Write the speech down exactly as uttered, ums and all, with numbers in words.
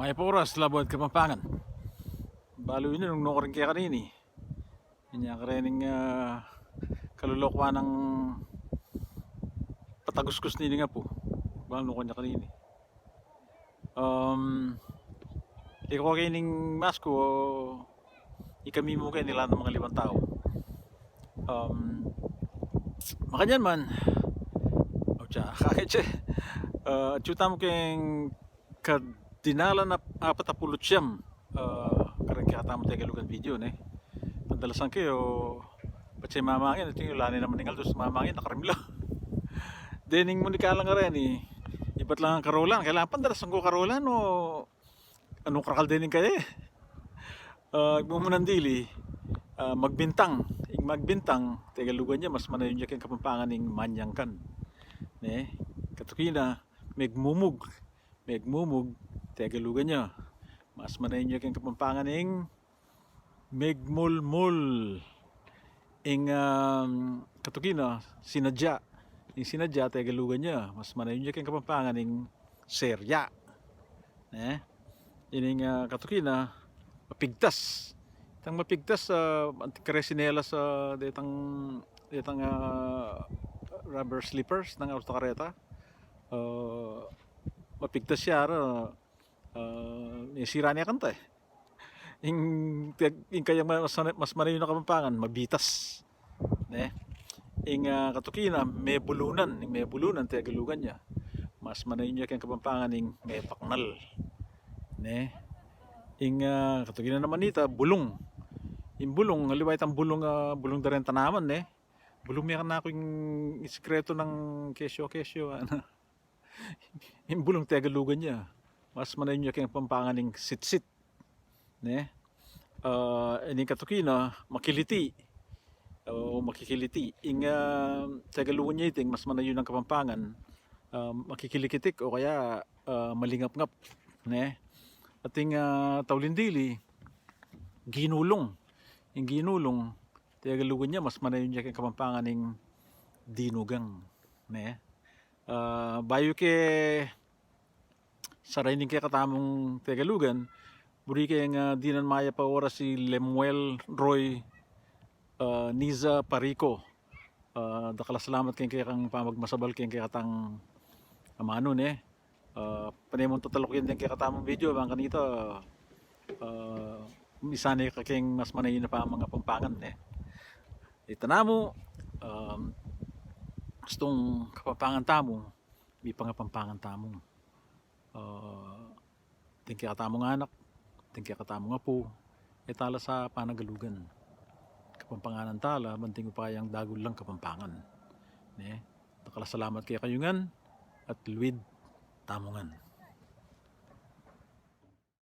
Mayap a oras, Labuad Kapampangan. Balu ini nung nukarin ke kanini. Inya karening, ah, kalulokwan nang pataguskus nining apu. Balu nukarin ke kanini. Um, iko ke ining masku, o ikami mu ke nilan ng mga liwang tau. Um, makanyan man, o tsa, kakitse, ah, atsu tamu keng kadinalan a apat a pulu't siyam, ah, kareng kekatamung Tegalugan video, ne? Pandalasan ke, o, patse mamangin, ating ula ne naman ning aldo, mamangin, nakarimla. Dening mu ni kalang areni, ibat lang ang karolan, kailangan pandalasan ku karolan, o, anu karakal dening kaya, e? Ah, igmumunan dili, ah, magbintang. Ing magbintang, Tegalugan ya, mas manayun ya keng Kapampangan ing manyangkan. Ne? Katuki na, megmumug. Megmumug, Tegalugan ya, mas manayun ya keng Kapampangan ing megmulmul. Ing, um, katuki na, sinadya. Ing sinadya, Tegalugan ya, mas manayun ya keng Kapampangan ing serya. Ne? Ining, ah, katuki na, mapigtas. Itang mapigtas, ah, anti-, kare sinelas, ah, detang, detang, ah, rubber slippers nang autokareta. Ah, mapigtas ya, ara, ah, e, sira ne kanta, e. Ing, ing kayang ma-, mas, mas manayun a Kapampangan, mabitas. Ne? Ing, ah, katuki na, mebulunan. Ing mebulunan, Tegalugan ya, mas manayun ya keng Kapampangan ing mepaknal. Ne? Ing, ah, katuki na naman ita, bulung. Ing bulung, aliwa itang bulung, ah, bulung da reng tanaman, ne? Bulung, mekan na ku ing sikretu nang kesyo-kesyo, ana. Ing bulung, Tegalugan ya, mas manayun ya keng Kapampangan ing sitsit. Ne? Ah, ining katuki na, makiliti. O, makikiliti. Ing, ah, Tegalugan ya iting mas manayun a Kapampangan, ah, makikilikitik o kaya, ah, malingapngap. Ne? Ating, ah, tauling dili, ginulung. Ing ginulung, Tegalugan ya, mas manayun ya keng Kapampangan ing dinugang. Ne? Ah, bayu ke sarain ing kekatamung Tegalugan, buri keng, ah, dinan mayap a oras i Lemuel Roy, ah, Niza Parico. Ah, dakal a salamat keng kekang pamagmasabal keng kekatang amanu, ne? Ah, pane mung tataluk yan deng kekatamung video, bang kanita, ah, misan ne ka keng mas manayun a pamangapampangan, ne? Ita namu, um, astung Kapampangan tamu, mipangapampangan tamu. Ah, deng kekatamung anak, deng kekatamung apu, e tala sa panagalugan. Kapampanganan tala, ban deng upayang dagul lang Kapampangan. Ne? Dakal a salamat kekayu ngan, at luid tamu ngan.